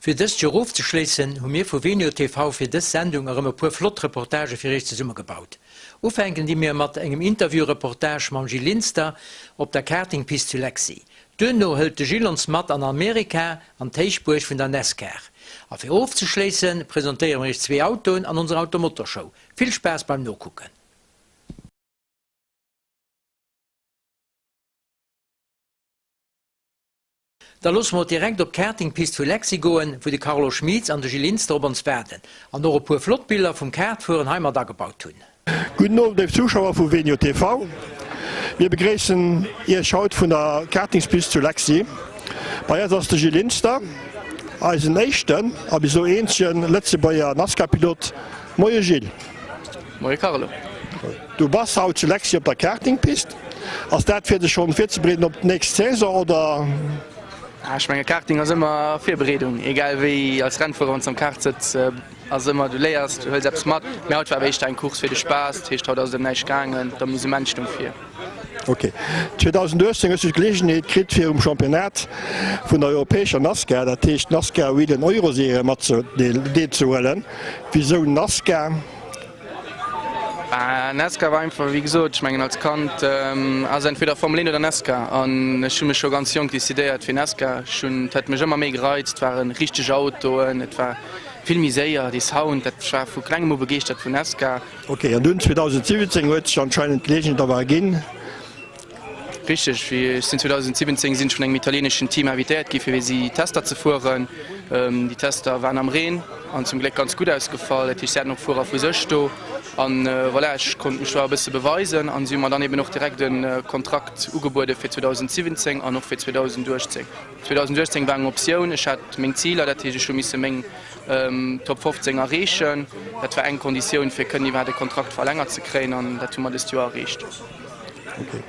Fir dëst Joer ofzeschléissen, hu mir vu Venio TV fir dës Sendung erëm e puer flott Reportagë fir iech zesummegebaut. Ufänken di mir mat engem Interview-Reportage mam Gil Linster op der Kartingpist zu Lexi. Duerno hëlt de Gil ons mat an Amerika an d'Héichbuerg vun der NASCAR. A fir ofzeschléissen, presentéiere mir iech zwee Autoen an onser Automotorshow. Vill Spaass beim Nokucken! Da loosse mer direkt op d'Kartingpist vu Lexi goen, wou de Carlo Schmieds an de Gilles Linster op ons waarden an och e puer flott Biller vum Kartfueren hei mat agebaut hunn. Gudden Owend léif Zuschauer vu Venio TV. Mir begréissen Iech haut vun der Kartingspist zu Lexi. Bei eis ass de Gilles Linster, eisen éischten a bis elo eenzege Lëtzebuerger NASCAR-Pilot. Moie Gilles. Moie Carlo. Du bass haut zu Lexi op der Kartingpist. Ass dat fir dech schonn virzebereeden op d'nächst Saison oder? Ech menge Karting ass ëmmer Virbereedung, egal wéi als Rennfuerer wann s de am Kart sëtz ass ëmmer du léiers, du hëls eppes mat. Mee haut war awer éischter eng Course fir de Spaass, dat heescht haut ass et ëm näischt gaangen, d'Amusement stoung vir. Ok. 2018 hues du d'Geleegenheet kritt fir um Championnat vun der europäescher NASCAR, dat heescht NASCAR Whelen Euroserie mat deelzehuelen. Wisou NASCAR? Nesca war einfach, wéi gesot, ech mengen als Kand ass entweder Formel 1 oder Nesca an ech hu mech scho ganz jonk decidéiert fir Nesca. Ech hunn, et huet mech ëmmer méi gereizt, et ware richteg Autoen, et war vill méi séier, dee Sound, dat, ech war vu klengem u begeeschtert vun Nesca. Ok, an dunn 2017 huet sech anscheinend d'Geleegenheet awer erginn. Richteg, ech sinn 2017 sinn ech vun engem italieneschen Team invitéiert gi fir fir si Tester ze fueren. Déi Tester waren am Reen an zum Gléck ganz gutt ausgefall. Dat heescht si haten och Fuerer vu sech do an voilà, ech konnt mech do awer e bësse beweisen an si hu mer dann eben och direkt e Kontrakt ugebuede fir 2017 an och fir 2018. 2018 war eng Optioun, ech hat meng Ziler, dat heescht ech hu misse meng Top 15 erreechen. Dat war eng Konditioun fir kënnen iwwerhaapt e Kontrakt verlängert ze kréien an dat hu mer dëst Joer erreecht. Ok.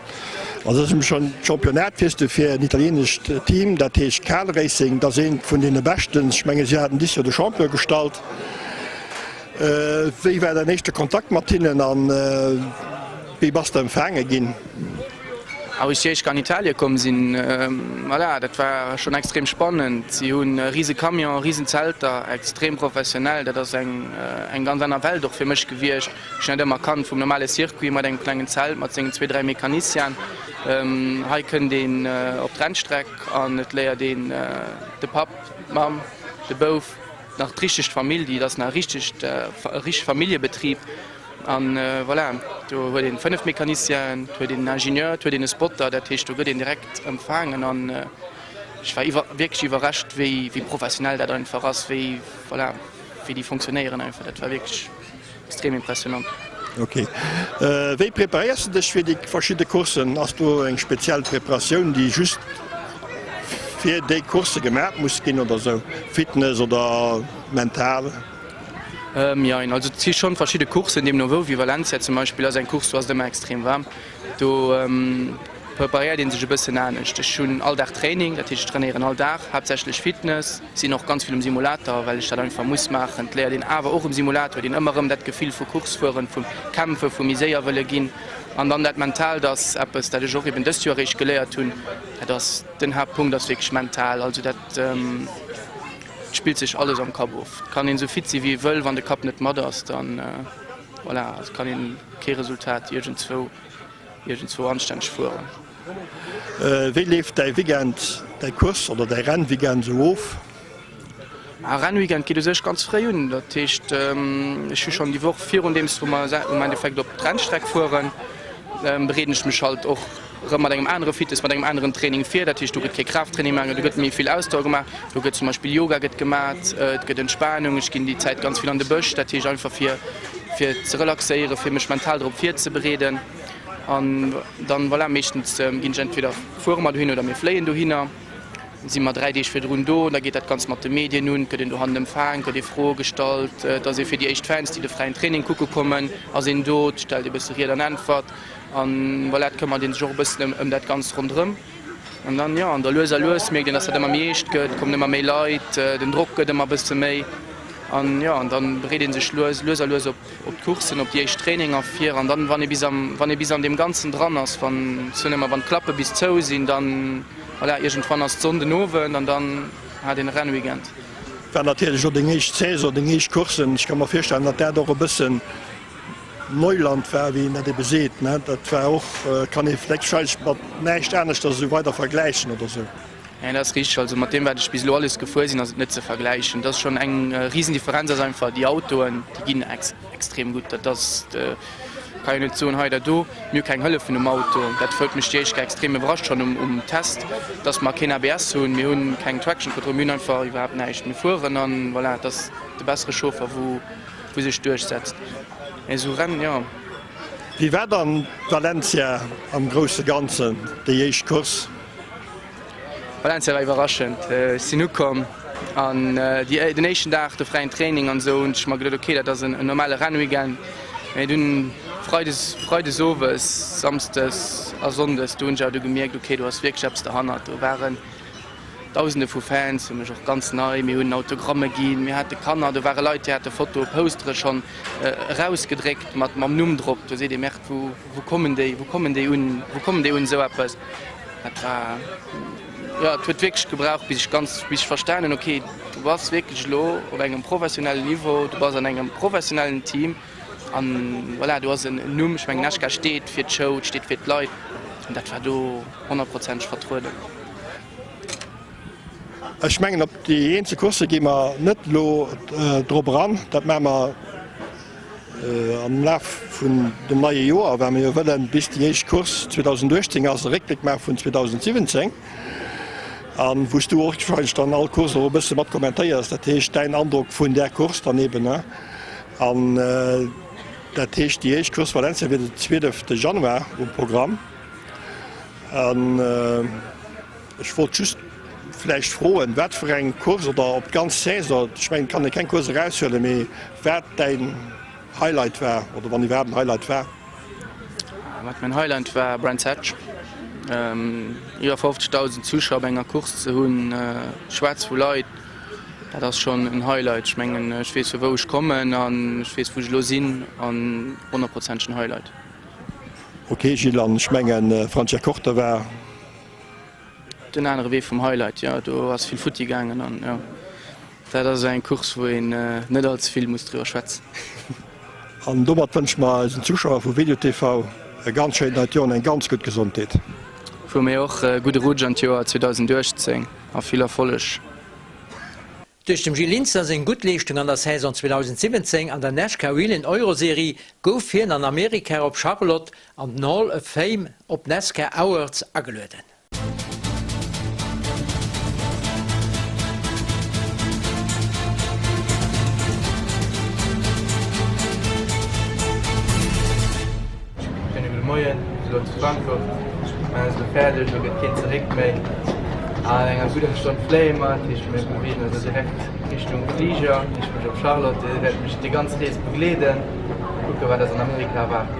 Also ass schonn Championnat fiers de fir en italienescht Team, dat heescht Cal Racing, dat ass eent vun deene beschten. Ech menge si haten dist Joer de Champion gestallt. Wéi war däin éischte Kontakt mat hinnen an wéi bass de empfaange ginn? Wou ech déi éischt Kéier an Italie komm sinn, voilà, dat war schonn extrem spannend. Si hunn e rise Camion, risen Zelter, extrem professionell. Dat ass eng ganz aner Welt och fir mech gewiescht. Ech hunn dat ëmmer kannt vum normale Circuit mat engem klengen Zelt mat sengen zwee, dräi Mecanicien. Hei kënnt een op d'Rennstreck an et léiert een de Papp, d'Mamm, de Bouf, nach d'richtegt Famill, déi ass nach e richtegt, e richtege Familljebetrib. An voilà, do huet een 5 Mecanicienen, et huet een en Ingenieur, et huet een e Spotter, dat heescht do gëtt een direkt empfaangen an ech war iwwer, wierklech iwwerrascht wéi, wéi professionell dat einfach ass, wéi, voilà, wéi déi fonctionnéieren einfach, dat war wierklech. Extrem impressionant. Ok. Wéi preparéiers de dech fir déi verschidde Courssen? Ass do eng speziell Preparatioun, déi just fir déi Coursse gemaach muss ginn oder sou? Fitness oder mental? Jein, also et si schonn verschidde Courssen, deemno wou. Wéi Valencia zum Beispill ass eng Course, do ass et ëmmer extrem waarm. Do preparéiert ee sech e bëssen anescht. Ech hunn all Dag Training, dat heescht ech trainéieren all Dag, haaptsächlech Fitness. Sinn och ganz vill um Simulator, well ech dat einfach muss maachen. Et léiert een awer och um Simulator, huet een ëmmer erëm dat Gefill vu Course fueren, vum Kämpfen, vu méi séier wëlle ginn. An dann dat Mentaalt ass eppes, dat ech och eben dëst Joer eréischt geléiert hunn. Dat ass den Haaptpunkt, ass wierklech mental. Also dat spillt sech alles am Kapp of. Et kann een esou fit si wéi ee wëll, wann de Kapp net mat ass, dann voilà, also kann een kee Resultat iergendzwou iergendzwou anstänneg fueren. Wéi leeft däi Weekend, däi Course oder däi Rennweekend esou of? Ah, Rennweekend geet u sech ganz fréi un. Dat heescht, ech hu schonn déi Woch virun deems wou mer um Endeffekt op d'Rennstreck fueren, bereeden ech mech halt och erëm mat engem anere Fitness, mat engem aneren Training vir. Dat heescht, do gëtt kee Kraafttraining gemaach, do gëtt méi vill Ausdauer gemaach, do gëtt zum Beispill Yoga gëtt gemat, et gëtt Entspanung, ech ginn déi Zäit ganz vill an de Bësch, dat heescht einfach fir fir ze relaxéieren, fir mech mental drop virzebereeden. An dann, voilà, meeschtens ginn ech entweder fuere mer dohin oder mir fléien dohinner. Dann si mer 3 Deeg virdrun do, da geet dat Ganzt mat de Medien un, et gëtt een dohannen empfaang, gëtt ee Froe gestallt, et ass ee fir déi éischt Fans, déi de fräien Training kucke kommen, ass een do, et stellt ee bësse Ried an Äntwert an voilà, et këmmert ee sech och e bëssen ëm dat Ganzt ronderëm. An dann, jo, an da lues a lues mierkt een, dass dat ëmmer méi eescht gëtt, kommen ëmmer méi Leit, den Drock gëtt ëmmer e bësse méi an jo, an dann bereet ee sech lues, lues a lues op op d'Coursen, op déi éischt Traininger vir an dann, wann ee bis am, wann ee bis an deem Ganzen dran ass, wann, ech soen ëmmer, wann d'Klappe bis zou sinn, dann, voilà, iergendwann ass d'Sonn den Owend an dann hat een e Rennweekend. War natierlech och deng éischt Saison, deng éischt Courssen. Ech ka mer virstellen, datt dat och e bëssen Neuland war, wéi een dat ebe seet, ne? Dat war och, kann ee vläicht mat näischt aneschters esou weider vergläichen oder esou. Nee, dat ass richteg. Also mat deem, wat ech bis elo alles gefuer sinn, ass et net ze vergläichen. Dat ass schonn eng Risendifferenz ass einfach, déi Autoen, déi ginn extrem gutt. Dat ass, kann een net soen, hei oder do. Mir hu keng Hëllefen um Auto. Dat huet mech déi éischt Kéier extrem iwwerrascht schonn um Test, dass mer keen ABS hunn, mir hunn keng Traction Control, mir hunn einfach iwwerhaapt näischt. Mir fueren an voilà, et ass de bessere Chauffer, wou sech duerchsetzt. Mee esou Rennen, jo. Wéi war dann Valencia am grousse Ganzen, déi éischt Course? Valencia war iwwerraschend. Ech sinn ukomm an den éischten Dag, de fräien Training an esou, hunn ech mer geduet, ok, dat ass en normale Rennweekend. Mee dunn Freides, Freides owes, Samsdes a Sonndes, do hunn ech awer du gemierkt, ok, do ass wierklech eppes derhannert. Do waren Dausende vu Fans, fir mech och ganz nei. Mir hunn Autogramme ginn, mir hate Kanner, do ware Leit, déi hate Foto, Postere schonn erausgedréckt mat mam Numm drop. Do seet ee, Merde, wou, wou kommen déi, wou kommen déi un, wou kommen déi un esou eppes? Dat war, jo, et huet wierklech gebraucht, bis ech ganz, bis ech verstanen hunn, okay, du bass wierklech elo op engem professionellen Niveau, du bass an engem professionellen Team an voilà, do ass en Numm. Ech mengen, Eschka steet fir d'Show, et steet fir d'Leit an dat war do honnertprozenteg vertrueden. Ech mengen, op déi eenzel Coursse gi mer net elo drop eran. Dat maache mer am Laf vun dem neie Joer, well mer jo wëllen, bis déi éischt Course 2018 ass, e Réckbléck maache vun 2017 a wou s du och wahrscheinlech dann all Course och e bësse mat kommentéiers, dat heescht däin Androck vun där Course dann eben. An dat heescht, déi éischt Course Valencia wier den 12 Januar um Programm. An ech wollt just vläicht froen, wat fir eng Course oder op d'ganz Saison, ech mengen, et kann ee keng Course eraushuelen, mee wat däin Highlight war oder wann iwwerhaapt en Highlight war? Wat mäin Highlight war, Brands Hatch. Iwwer 50.000 Zuschauer op enger Course ze hunn, schwaarz vu Leit, dat ass schonn en Highlight. Ech mengen, ech weess vu wou ech kommen an ech weess wou ech elo sinn an honnertprozenteg en Highlight. Ok Gilles, an ech mengen Franciacorta war. Den anere Wee vum Highlight, jo do ass vill futti gaangen an jo dat ass eng Course wou een net all ze vill muss driwwer schwätzen. An domat wënsche mer eisen Zuschauer vu Video TV e ganz schéint neit Joer an eng ganz gutt Gesondheet. Vu mir och e gudde Rutsch an d'Joer 2018 a vill Erfolleg. Duerch dem Gil Linster seng gutt Leeschtung an der Saison 2017 an der Nascar Whelen Euro Serie gouf hien an Amerika op Charlotte an den Hall of Fame op d'Nascar Awards agelueden. Schéine gudde Moien, mir si lo zu Frankfurt, mir si lo fäerdeg, lo gëtt keen zeréck méi. An enger gudder Stonn fléie mer, dat heescht mir beweegen eis lo direkt Richtung Fliger, ech mech op Charlotte, dir wäert mech déi ganz Rees begleeden, kucke wat eis an Amerika erwaart.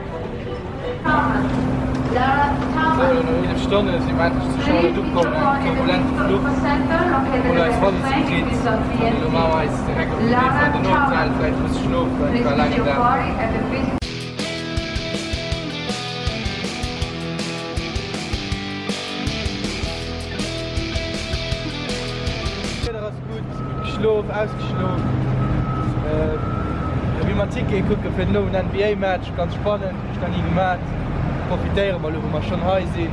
Sou, lo no 11 Stonne si mer endlech zu Charlotte ukomm, no engem turbulente Fluch, hunn eis Walisse kritt an elo maache mer eis direkt op de Wee fir an den Hotel, vläicht e bësse schlofen, et war e laangen Dag. D'Wieder ass gutt, gutt geschlof, ausgeschlof. Jo, mir mat Tickete kucke fir den Owend NBA Match, ganz spannend, hunn ech nach ni gemat. Profitéiere mer elo wou mer schonn hei sinn.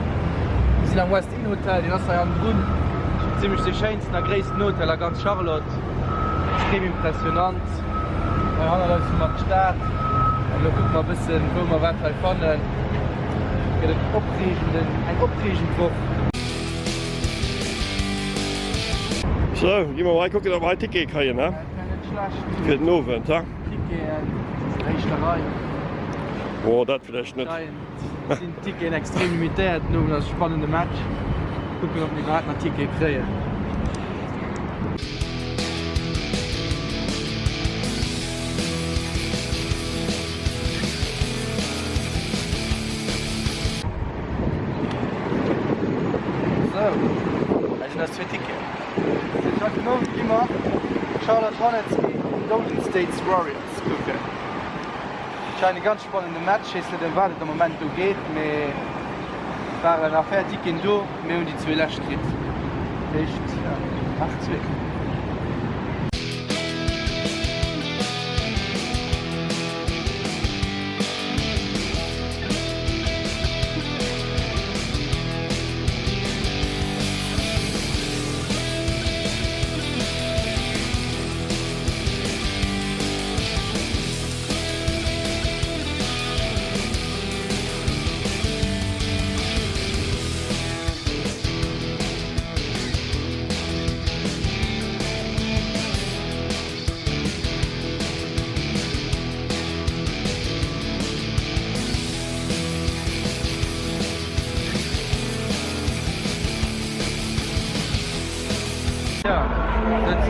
Mir sinn am West Inn Hotel, deen ass hei hannendrun, zimlech dee schéinsten a gréissten Hotel a ganz Charlotte. Extrem impressionant. Hei hannert eis hu mer d'Stad an elo kucke mer e bëssen wou mer wat hei fannen. Gëtt en opreegenden, eng opreegend Woch. Sou, gi mer mol hei kucken ob mer hei Tickete kréien, he? Fir den Owend, he? Ticketen, éischter Rei. Boah, dat vläicht net. Sinn d'Ticketen extrem limitéiert. Den Owend ass e spannende Match. Kucken ob mir iwwerhaapt nach Tickete kréien. Sou, hei sinn eis zwee Ticketen. Haut den Owend gi mer Charlotte Hornets géint Golden States Warriors kucken. Scheint e ganz spannende Match, weess net em wat et am Moment do geet, mee et waren nach 4 Ticketen do, mir hunn déi zwee lescht kritt, dat heescht nach zwee.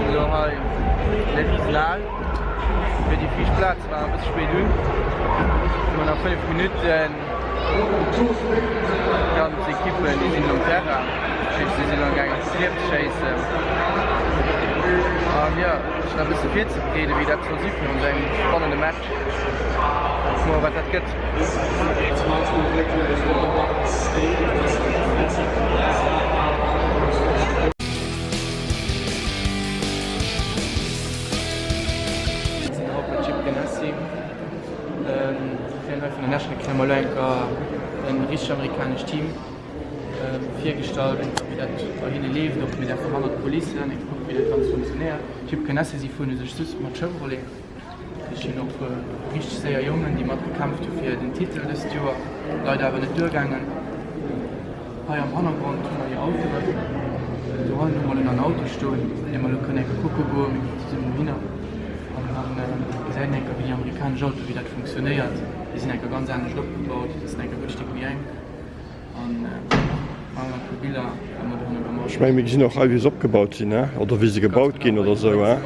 sinn elo hei an der Riesenhal fir déi viischt Plaz. War e bësse spéit un, hu mer nach 5 Minutten. D'ganz Ekippen déi sinn elo um Terrain, dat heescht si sinn am gaangen d'Kierf ze schéissen. An jo, sech nach e bësse virzebereeden, wéi dat soll si virun esou engem spannende Match. Kucke mer wat dat gëtt. Sinn haut mat Chip Ganassi. Fir hei vun der National kréie mer elo enker en richteg amerikanescht Team virgestallt, enker wéi dat bei hinne leeft, och mir däerfen hannert d'Kulissen eng kucken, wéi dat Ganzt funktionéiert. Chip Ganassi, si fueren u sech just mat Chevrolet. Ech hunn och puer richteg séier Jongen, déi mat gekämpft hu fir den Titel dëst Joer, leider awer net duergaangen. Hei am Hannergrond hu mer hir Autoen. Dohannen hu mer elo nach en Auto stoen, dee mer elo kënnen eng Kéier kucke goen. Mir ginn zesummen dohinner an dann gesäit een eng Kéier, wéi déi amerikanesch Autoe, wéi dat funktionéiert. Déi sinn eng Kéier ganz anescht opgebaut, déi sinn eng Kéier e gutt Stéck méi enk. Ech mengen, mir gesinn och hei, wéi se opgebaut sinn, he? Oder wéi se gebaut ginn oder esou, he?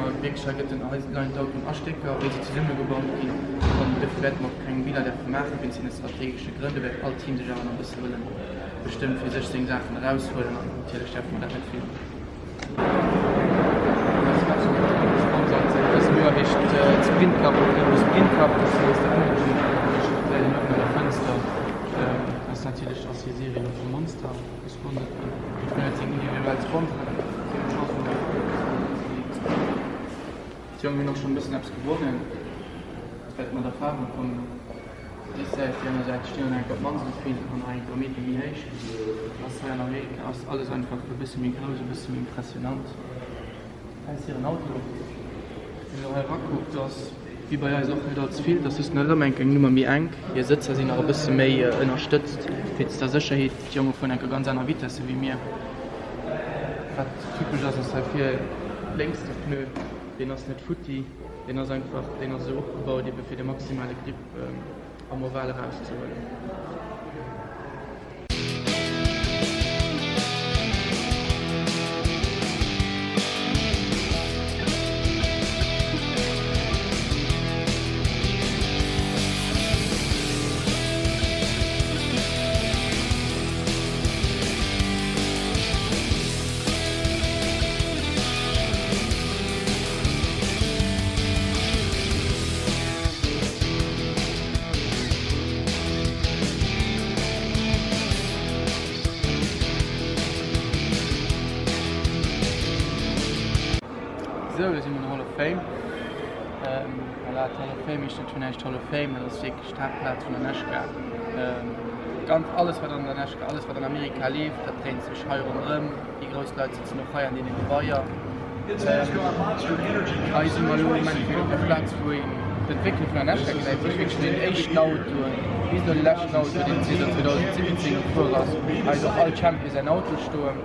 Ass natierlech ass hir Serie elo vum Monster gesponsert ginn. Jiddwereen huet seng individuell Sponsoren, si hunn d'Chance vun der D'Jongen hunn och schonn e bëssen eppes gewonnen, et wäert mat Erfarung kommen. Déi Säit, déi aner Säit stinn an enker op d'mannst esou vill an nach enker e Meter méi héich. Ass hei an Amerika ass alles einfach e bësse méi grouss, e bësse méi impressionant. Hei ass hiren Auto. Wann een elo hei erakuckt, ass wéi bei eis och net all ze vill, et ass just nach erëm eng Nummer méi enk. Hir Sëtzer sinn nach e bësse méi ënnerstëtzt wéinst der Sécherheet. D'Jonge fueren enke ganz aner Vitesse wéi mir. Wat typesch ass, ass hei vir lénks de Pneu, deen ass net futti, deen ass einfach, deen ass esou opgebaut ebe fir de maximale Grip am Oval erauszehuelen. Sou, do si mer an der Hall of Fame. Voilà, d'Hall of Fame heescht net fir näischt Hall of Fame, dat ass wierklech d'Haaptplaz vun der Nascar. Ganz alles wat an der Nascar, alles wat an Amerika leeft, dat dréint sech hei ronderëm. Déi grouss Leit sëtzen och hei an deene Gebaier. Hei si mer elo am Endeffekt op der Plaz, wou een d'Entwécklung vun der Nascar gesäit. Dat heescht wierklech vun den éischten Autoen bis elo de leschten Auto, deen zënter 2017 gefuer ass. Hei huet och all Champion säin Auto stoen.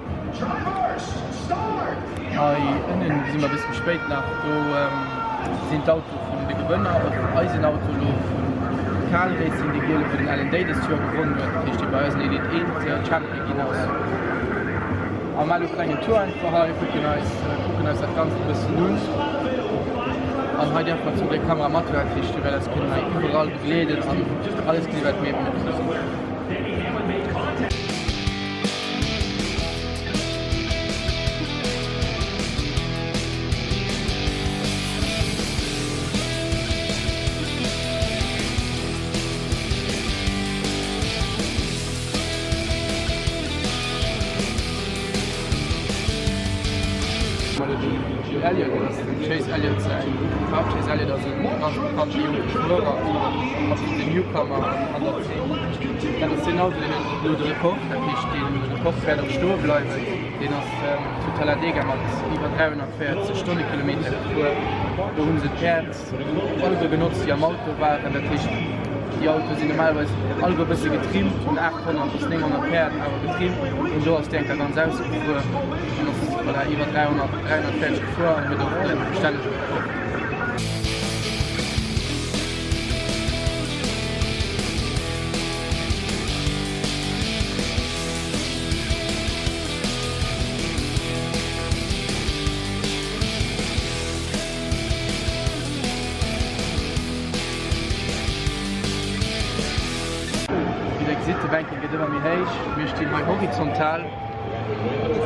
Hei ënnen gesi mer e bësse méi spéit nach, do sinn d'Autoe vun de Gewënner, och eisen Auto elo vu Kal Racing, dee giele wou den Alan Day dëst Joer gewonnen huet, dat heescht dee bei eis an Elite 1 Champion ginn ass. A maache elo e klengen Tour einfach hei, kucken eis kucken eis dat Ganzt e bëssen un. An hei däerfe mer zum Gléck Kamera mathuelen, dat heescht, mir wäert eis kënnen hei iwwerall begleeden an alles gesinn, wat mir eben och gesinn. Elliott, dat ass dem Chase Elliott säin Kar. Chase Elliott ass e ganz bekannte jonke Fuerer, absolute Newcomer an der Zeen. Dat ass deen Auto, deen huet elo de Rekord, dat heescht dee Rekord wäert och stoe bleiwen. Deen ass zu Talladega mat iwwer 340 Stonnekilometer gefuer. Do hu se d'Päerd Alleguer genotzt, déi am Auto waren. Dat heescht, déi Autoe sinn normalerweis alleguer e bësse getrimmt, hunn 800 bis 900 Päerd awer getrimmt. An do ass déi eng Kéier ganz ausgefuer an ass, voilà, iwwer 300, 340 gefuer an huet och de bestännege Rekord. De Banking gëtt ëmmer méi héich. Mir stinn hei horizontal.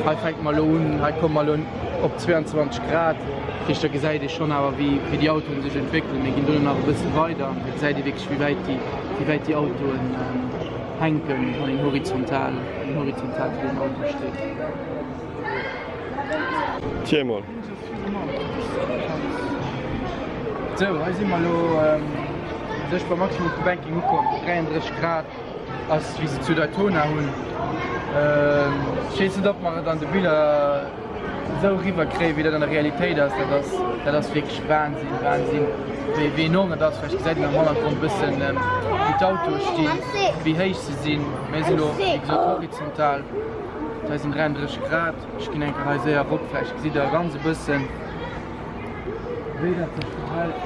Hei fänke mer elo un, hei komme mer elo op 22 Grad. Dat heescht, da gesäit ee schonn awer, wéi déi Autoen sech entwéckelen. Mir ginn dono nach e bësse weider. Da gesäit ee wierklech, wéi wäit déi, wéi wäit déi Autoen hänken, wann een horizontal, wann een horizontal zu deem Auto steet. Ziel mol. Sou, hei si mer elo u sech beim Maximum vu Banking ukomm, 33 Grad ass wéi se zu Daytona hunn. Ech weess net ob mer et an de Biller esou eriwwer kréien wéi dat an der Realitéit ass. Dat ass dat ass wierklech Wahnsinn, Wahnsinn wéi wéi enorm dat ass. Vläicht gesäit een am Hannergrond e bëssen wéi d'Autoe stinn, wéi héich se sinn. Mir si elo wéi gesot horizontal, hei sinn 33 Grad. Ech ginn eng Kéier hei séier erop, vläicht gesitt der ganz e bëssen, wéi dat sech verhält.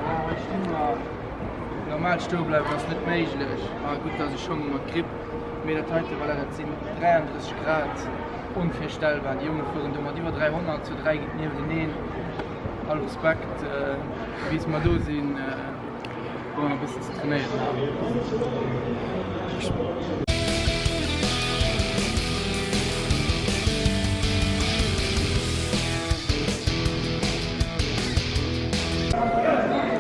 Ah, hei sti mer. Normal stoe bleiwen ass net méiglech. Ah, gutt, dass ech schonn mat Gripp. Mee dat heite, voilà, dat sinn 33 Grad. Onvirstellbar. Déi Jonge fueren do mat iwwer 300 zu 3 niefteneen. All Respekt, bis mer do sinn. Wou mer nach e bëssen ze trainéieren hunn.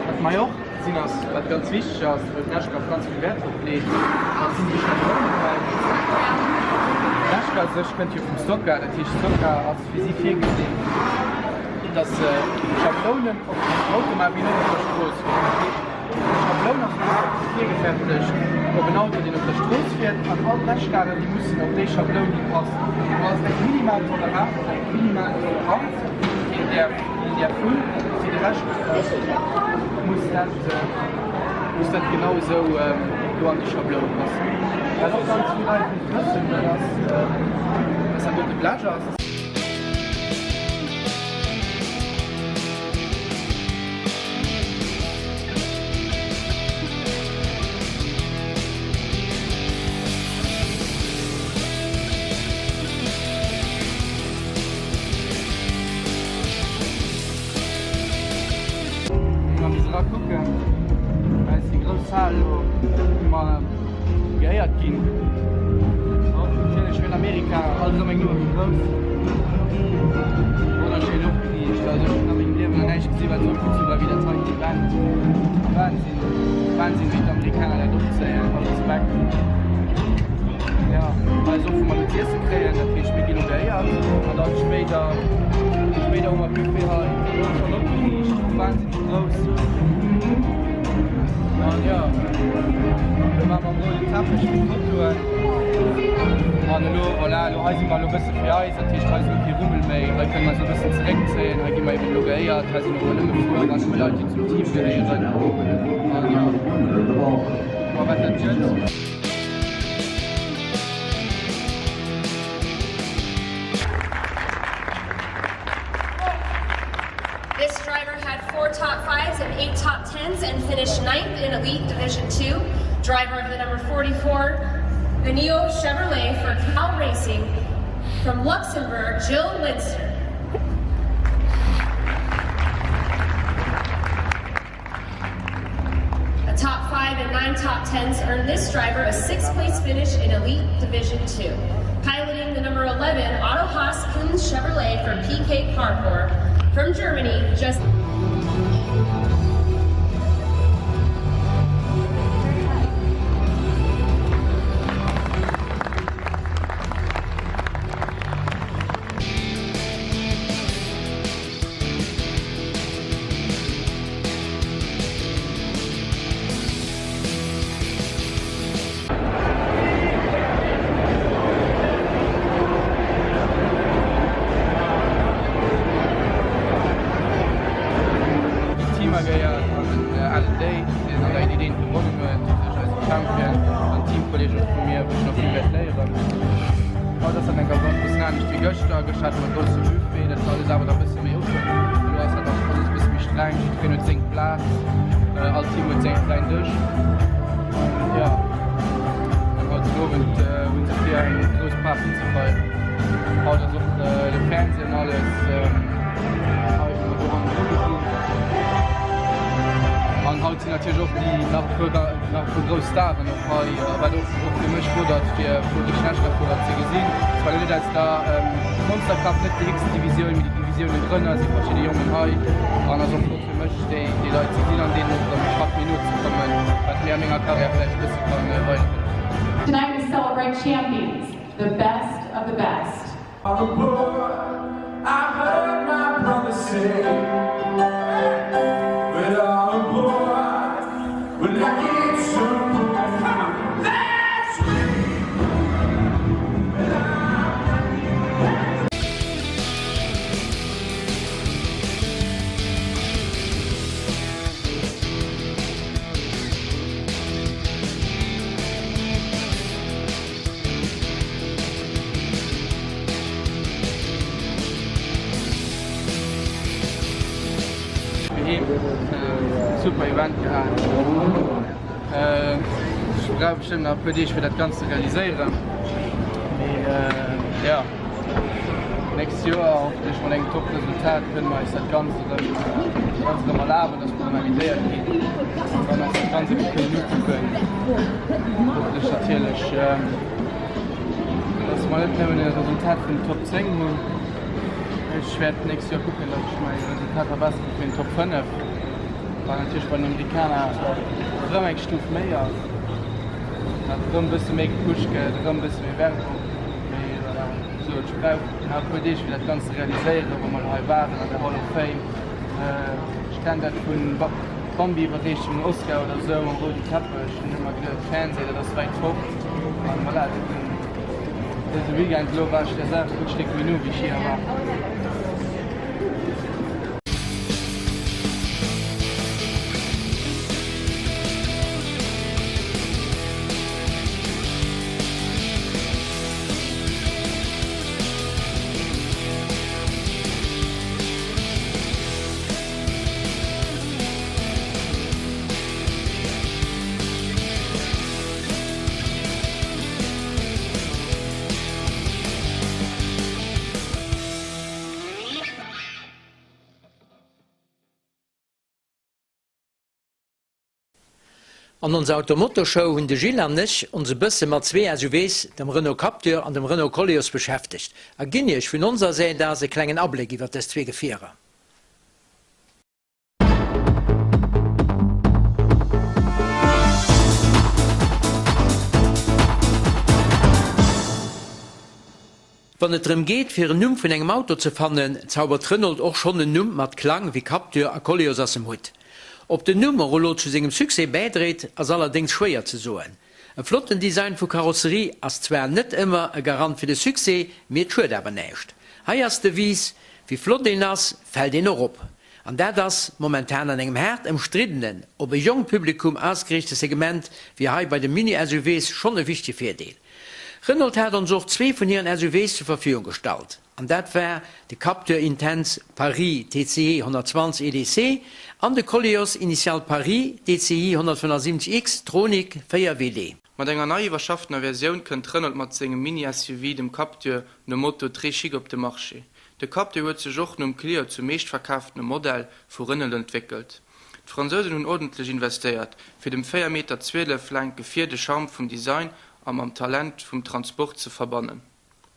Wat mer och gesinn ass, wat ganz wichteg ass, wou d'Nascar ganz vill Wäert drop leet, dat sinn déi Schablounen hei. D'Nascar u sech kënnt jo vum Stock-Car, dat heescht Stock-Car ass fir si virgesinn, dass se Schablounen op den Auto maachen, wéi en och op der Strooss fiert. Dat heescht, déi Schabloun ass virgefäertegt op en Auto, deen op der Strooss fiert, an all d'Blechgaren, déi mussen op déi Schabloun hi passen. Do ass eng minimal Toleranz, eng minimal Toleranz, déi een däerf, déi een däerf hunn. Fir de Rescht muss dat, muss dat genau esou do an déi Schabloun passen. Wat och ganz vill Leit net wëssen, dat ass, dass dat dote Blech ass. Wa mir era kucken, hei ass déi grouss Hal elo, wou mer geéiert ginn. Och natierlech wéi an Amerika, alles ëm eng Nummer méi grouss. Wonnerschéin opgeriicht. Also ech hunn a mengem Liewen nach näischt gesi wat esou opgezu war wéi dat heiten Event. Wahnsinn, Wahnsinn wéi d'Amerikaner dat opzéien. All Respekt. Jo, hei ass och wou mer elo z'iessen kréien, dat heescht mir ginn elo geéiert an dann spéider, spéider hu mer Buffet hei, och schonn opgeriicht, och wahnsinneg grouss. An jo, elo maache mer am rouden Teppech fir d'Fotoen an elo, voilà, elo hei si mer elo e bësse fir eis, dat heescht hei ass elo kee Rummel méi, hei kënne mer eis e bëssen zeréckzéien, hei gi mer eben elo geéiert, hei sinn och elo nëmme Fuerer, nëmme Leit déi zum Team gehéieren an jo, kucke mer wat dat gëtt. This driver had four top fives and eight top tens and finished ninth in Elite Division 2. Driver of the number 44 Venio Chevrolet for Cal Racing from Luxembourg, Jill Linster. A top 5 and 9 top 10s earned this driver a sixth place finish in Elite Division 2. Piloting the number 11 Otto Haas Kunz Chevrolet for PK Carport from Germany, just Team agéiert an den Alan Day, deen an der Elite 1 gewonnen huet, u sech eisen Champion an Teamkolleeg och vu mir, wou ech nach vill wäert léieren. Haut ass dat eng ganz bëssen anescht wéi gëschter. Gëschter hate mer e grousse Buffet, dat war alles awer da bësse méi oppen. Elo ass dat alles e bësse méi streng, jiddwereen huet seng Plaz, all Team huet seng, säin Dësch. Jo, an haut den Owend hu se vir eng grouss Party ze feieren. Haut ass och de Fernseh an alles hei, wou mer do hannendru gesinn. An haut sinn. sinn natierlech och déi nach e puer nach e puer grouss Staren och hei, wat och och fir mech flott ass fir e puer richteg Nascar-Fuerer ze gesinn. Zwar elo net aus der Monster Cup, net déi héchsten Divisioun, mee déi Divisiounen drënner si verschidde Jongen hei an ass och flott fir mech déi déi Leit ze gesinn an deenen och erëm e Schratt méi no ze kommen, wat mir a menger Karriär vläicht e bësse kann weiderhëllefen. Tonight we celebrate champions, the best of the best. Heem super Event gehat. Ech brauch bestëmmt nach e puer Deeg fir dat Ganzt ze realiséieren. Mee jo, nächst Joer hoffentlech mat engem top Resultat kënne mer eis dat Ganzt erëm dat Ganzt erëm erlaben, dass mer erëm invitéiert ginn an dann eis dat Ganzt ebe kënnen ukucken. Hoffentlech natierlech. Dass mer net nëmmen e Resultat vun den Top 10 hunn. Ech wäert d'nächst Joer kucken, dass ech mäi Resultat verbessere fir den Top 5, wat natierlech bei den Amerikaner erëm eng Stuf méi ass, wat erëm e bësse méi gepusht gëtt, erëm e bësse méi Werbung. Mee voilà, wéi gesot, ech brauch nach e puer Deeg fir dat Ganzt ze realiséieren, wou mer elo hei waren an der Hall of Fame. Ech kennen dat vun Bambi-Iwwerreechungen, Oscar oder esou um roude Teppech. Hunn ëmmer geduet, Fernseh, dat ass wäit fort. An voilà, dëse Weekend elo war ech der Saach e gutt Stéck méi no wéi ech jee erwaart hunn. An onser Automoto-Show hunn de Gilles an ech ons e bësse mat zwee SUVs, dem Renault Captur an dem Renault Koleos beschäftegt a ginn iech vun onser Säit aus e klengen Abléck iwwer dës zwee Gefierer. Wann et drëm geet, fir en Numm vun engem Auto ze fannen, zaubert Renault och schonn en Numm mat Klang wéi Captur a Koleos aus dem Hutt. Ob den Numm och elo zu sengem Succès bäidréit, ass allerdéngs schwéier ze soen. E flotten Design vu Karosserie ass zwar net ëmmer e Garant fir de Succès, mee et schued awer näischt. Hei ass d'Devise, Wie flott een ass, fält een och op. An dat ass momentan an engem haart ëmstriddenen, op e jonkt Publikum ausgeriichte Segment wéi hei bei de Mini-SUVs schonn e wichtege Virdeel. Renault hat ons och zwee vun hiren SUVs zur Verfügung gestallt, an dat war de Captur Intense Paris TCE 120 EDC an de Koleos Initial Paris DCI 175 X Tronic 4 WD. Mat enger nei iwwerschafftener Versioun kënnt Renault mat sengem Mini-SUV, dem Captur, nom Motto Très chic op de Marché. De Captur huet sech och nom Clio zum meeschtverkaaftene Modell vu Renault entwéckelt. D'Fransousen hunn ordentlech investéiert, fir dem 4 Meter 12 laangt Gefier de Charme vum Design a mam Talent vum Transport ze verbannen.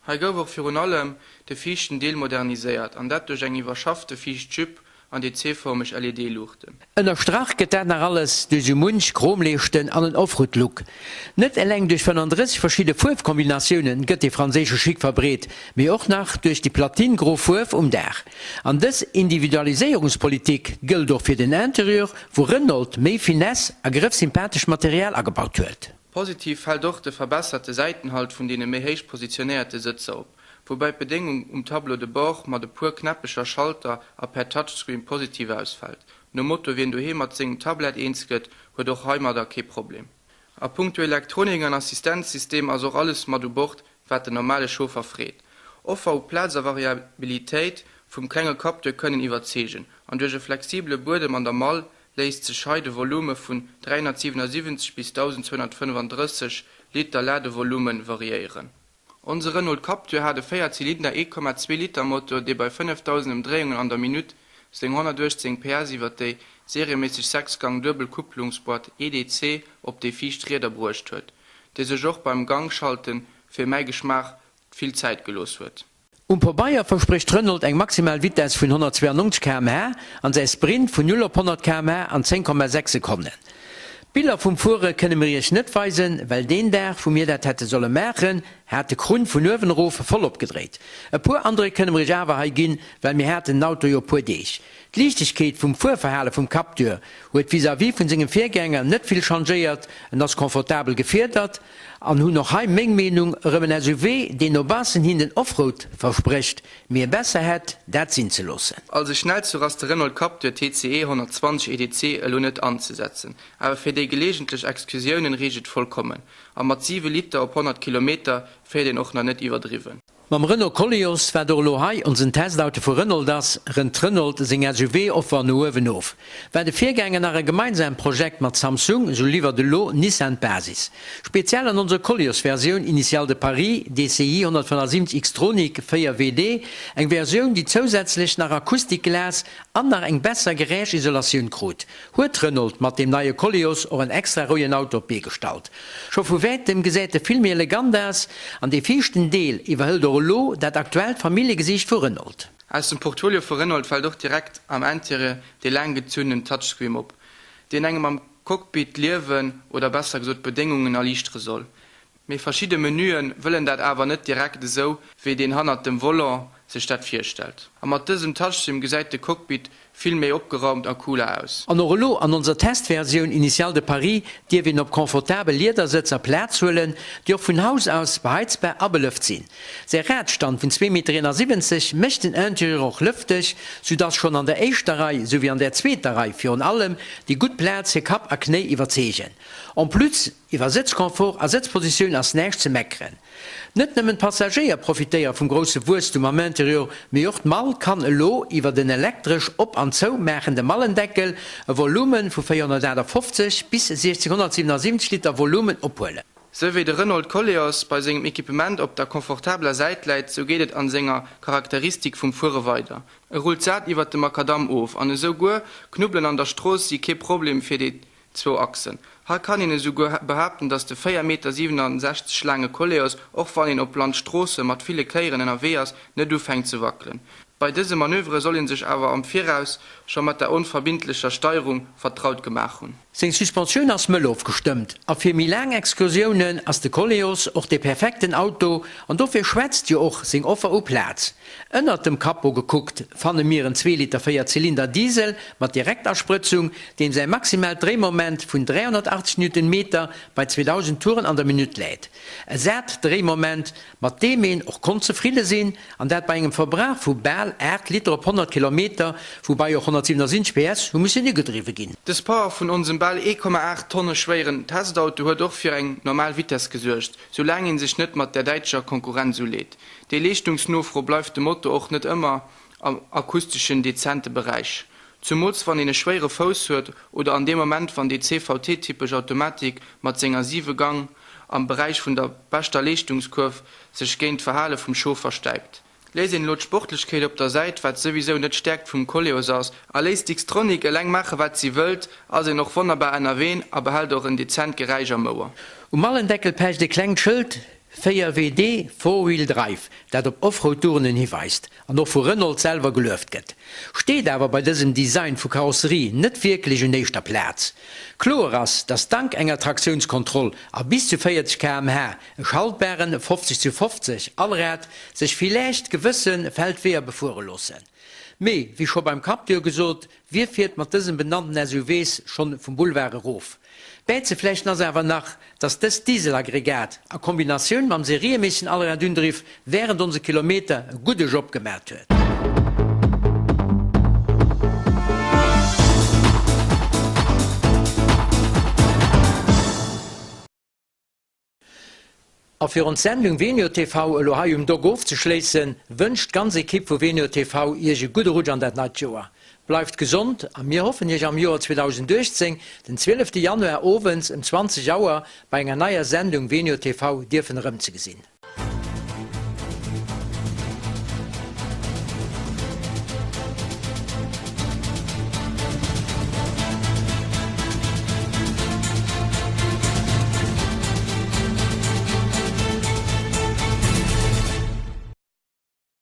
Hei gouf och virun allem de viischten Deel moderniséiert, an dat duerch eng iwwerschaffte viischt Jupe an déi C-formeg LED-Luuchten. Ënnerstrach gëtt dat nach alles duerch esou munch Chromleeschten an en Offroad-Look. Net eleng duerch 35 verschidde Fuerfkombinatioune gëtt dee franséische Chic verbreet, mee och nach duerch déi platin-gro Fuerf um Daach. An dës Individualiséierungspolitik gëllt och fir den Interieur, wou Renault méi Finesse a grëffsympathescht Material agebaut huet. Positiv fält och de verbesserte Säitenhalt vun deene méi héich positionéierte Sëtzer op, woubäi d'Bedéngung um Tableau de bord mat e puer knäppeger Schalter a per Touchscreen positiv ausfält. Nom Motto wien doheem mat sengem Tablett eens gëtt, huet och heimadder kee Problem. A punkto Elektronik an Assistenzsystem ass och alles mat u Bord, wat den normale Chauffer freet. Offer u Plaz a Variabilitéit vum klenge Capteur kënnen iwwerzeegen an duerch e flexibele Buedem an der Mall léisst sech hei de Volume vun 377 bis 1.235 Liter Ladevolume variéieren. Onse Renault Captur hat e Véierzylinder 1,2 Liter Motor, dee bei 5.000 Ëmdréiungen an der Minutt Seng 118 PS iwwer déi serieméisseg Sechsgang Duebelkupplungsboîte EDC op déi viischt Rieder bruecht huet, déi sech och beim Gangschalten fir mäi Geschmaach vill Zäit gelooss huet. Um Pabeier versprécht Renault eng maximal Vitess vun 192 km/h an säi Sprint vun 0 op 100 km/h an 10,6 Sekonnen. Biller vum Fuere kënne mir iech net weisen, well deen Dag wou mir dat hätte solle maachen, hat de Krunn vun uewen erof voll opgedréit. E puer Andréck kënne mir iech awer hei ginn, well mir haten den Auto jo e puer Deeg. D'Liichtegkeet vum Fuerverhale vum Captur huet vis-à-vis vun sengem Virgänger net vill changéiert, en ass confortabel gefiedert an hunn och hei meng Meenung, erëm en SUV deen no baussen hin den Offroad versprécht, mee e besser hätt dat sinn ze loossen. Als e Schnellzuch ass de Renault Captur TCE 120 EDC elo net anzesetzen, awer fir déi geleegentlech Excursiounen reecht et vollkommen. A mat 7 Liter op 100 Kilometer féiert een och nach net iwwerdriwwen. Mam Renault Koleos, wat och elo hei onsen Testauto vu Renault ass, rënnt Renault seng SUV-Offer no uewen of. War de Virgänger nach e gemeinsaamt Projekt mat Samsung, sou liwwert elo Nissan d'Basis. Speziell an onser Koleos-Versioun Initiale de Paris DCI 175 Xtronic 4 WD, eng Versioun déi zousätzlech nach Akustikglas an nach eng besser Geräischisolatioun krut, Huet Renault mat deem neie Koleos och en extra rouegen Auto op d'Bee gestallt. Scho vu wäitem gesäit e vill méi elegant aus an dee viischten Deel iwwerhëlt och elo dat aktuellt Familljegesiicht vu Renault. Aus dem Portfolio vu Renault fält och direkt am Interieur dee laanggezunnenen Touchscreen op, deen engem am Cockpit d'Liewen, oder besser gesot d'Bedéngungen erliichtere soll. Mee verschidde Menüen wëllen dat awer net direkt esou wéi deen hannert dem Volant sech dat virstellt. A mat dësem Touchscreen gesäit de Cockpit vill méi opgeraumt a cooler aus. An och elo an onser Testversioun Initiale de Paris dierf een op confortabel Liedersëtzer Plaz huelen, déi och vun Haus aus beheizbar a belëft sinn. Säi Radstand vun 2,71 Meter mécht den Interieur och lëfteg, sou dass schonn an der éischter Rei souwéi an der zweeter Rei virun allem déi gutt Plaz fir Kapp a Knéi iwwerzeegen. En plus Iwwer Sëtzconfort a Sëtzpositioun ass näischt ze meckeren. Net nëmmen d'Passagéier profitéiere vum grousse Wuesstum am Interieur, mee och d'Mall kann elo iwwert en elektresch op an zou maachende Mallendeckel e Volume vu 458 bis 1677 Liter Volumen ophuelen. Sou wéi de Renault Koleos bei sengem Equipement op der confortabeler Säit läit, sou geet et an senger Charakteristik vum Fuere weider. E rullt sat iwwert de Makadamm of an esou guer Knubbelen an der Strooss si kee Problem fir déi Zwou Achsen. Hei kann een esouguer behaapten, datt de 4 Meter 67 laange Koleos, och wann een op Landstroosse mat ville Kéieren ënnerwee ass, net ufänkt ze wackelen. Bei dëse Manövere soll ee sech awer am Viraus scho mat der onverbindlecher Steierung vertraut gemaach hunn. Seng Suspensioun ass mëll ofgestëmmt a fir méi laang Excursiounen ass de Koleos och dee perfekten Auto an dofir schwätzt jo och seng Offer u Plaz. Ënnert dem Capot gekuckt fanne mir en zwee Liter 4 Zylinder Diesel mat Direktasprëtzung, deem säi maximaalt Dréimoment vun 380 Newtonmeter bei 2.000 Touren an der Minutt läit. E sat Dréimoment, mat deem een och konnt zefridde sinn, an dat bei engem Verbrauch vu bal 8 Liter op 100 Kilometer, woubai och 177 PS hu mussen ugedriwwe ginn. Dës Power vun onsem bal 1,8 Tonne schwéieren Testauto huet och fir eng normal Vitess gesuergt, soulaang een sech net mat der däitscher Konkurrenz uleet. Déi Leeschtungsnofro bleift de Motor och net ëmmer am akusteschen dezente Beräich. Zumools wann een e schwéiere Fouss huet oder an deem Moment wann déi CVT-typesch Automatik mat senger 7 Gang am Beräich vun der beschter Leeschtungskurv sech géint d'Verhale vum Chauffer stäipt. Léisst een elo d'Sportlechkeet op der Säit, wat souwisou net d'Stäerkt vum Koleos ass, a léisst d'Xtronic eleng maache wat si wëllt, ass een och wonnerbar ennerwee a behält och en dezent Geräisch am Ouer. Um Mallendeckel pecht e klengt Schëld 4 WD, Four Wheel Drive, dat op Offroad-Tourenen hiweist an och vu Renault selwer gelueft gëtt, steet awer bei dësem Design vu Karosserie net wierklech un éischter Plaz. Kloer ass, dass dank enger Traktiounskontroll a bis zu 40 km/h e schaltbaren 50 zu 50 Allrad sech villäicht gewësse Feldweeër befuere loossen. Mee, wéi scho beim Captur gesot, Wie fiert mat dësen benannten SUVs schonn vum Boulevard erof? Bäizeflechten ass awer nach, dass dëst Dieselaggregat a Kombinatioun mam serieméissegen Allradundriff während onse Kilometer e gudde Job gemat huet. A fir ons Sendung Venio TV elo hei um Dock ofzeschléissen, wënscht d'ganz Ekipp vu Venio TV Iech e gudde Rutsch an dat neit Joer. Bleift gesond a mir hoffen Iech am Joer 2018, den 12 Januar owends ëm 20 Auer bei enger neier Sendung Venio TV dierfen erëmzegesinn.